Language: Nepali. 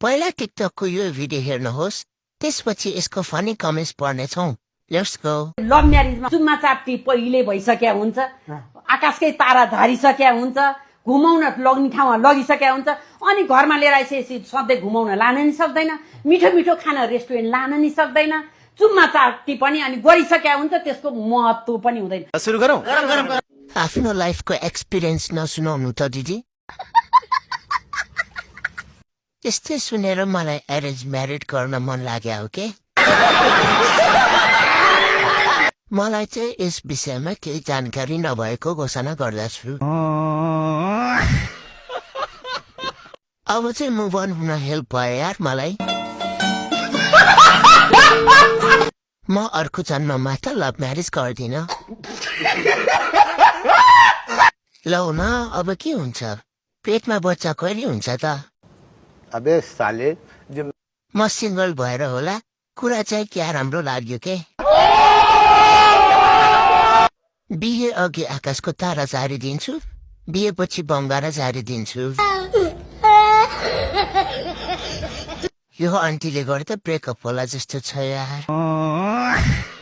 पहिला टिकटकको यो भिडियो हेर्नुहोस् त्यसपछि यसको फनी कमेन्ट्स पढ्नेछौँ लेट्स गो लभ म्यारेजमा चुम्मा चाप्टी पहिले भइसक्या हुन्छ आकाशकै तारा झारिसक्या हुन्छ घुमाउन लग्ने ठाउँमा लगिसक्या हुन्छ अनि घरमा लिएर आइसकेपछि सधैँ घुमाउन लान नि सक्दैन मिठो मिठो खाना रेस्टुरेन्ट लान नि सक्दैन चुम्मा चाप्टी पनि अनि गरिसक्या हुन्छ त्यसको महत्त्व पनि हुँदैन सुरु गरौँ आफ्नो लाइफको एक्सपिरियन्स नसुनाउनु त दिदी यस्तै सुनेर मलाई एरेन्ज म्यारिड गर्न मन लाग्यो हो के मलाई चाहिँ यस विषयमा केही जानकारी नभएको घोषणा गर्दछु अब चाहिँ मुभ अन हुन हेल्प भयो यार मलाई म अर्को जन्ममा त लभ म्यारेज गर्दिन लौ न अब के हुन्छ पेटमा बच्चा कहिले हुन्छ त अबे साले म सिंगल भएर होला कुरा चाहिँ क्या राम्रो लाग्यो के बिहे अघि आकाशको तारा झारिदिन्छु बिहेपछि बङ्गारा झारिदिन्छु यो आन्टीले गर्दा ब्रेकअप होला जस्तो छ यार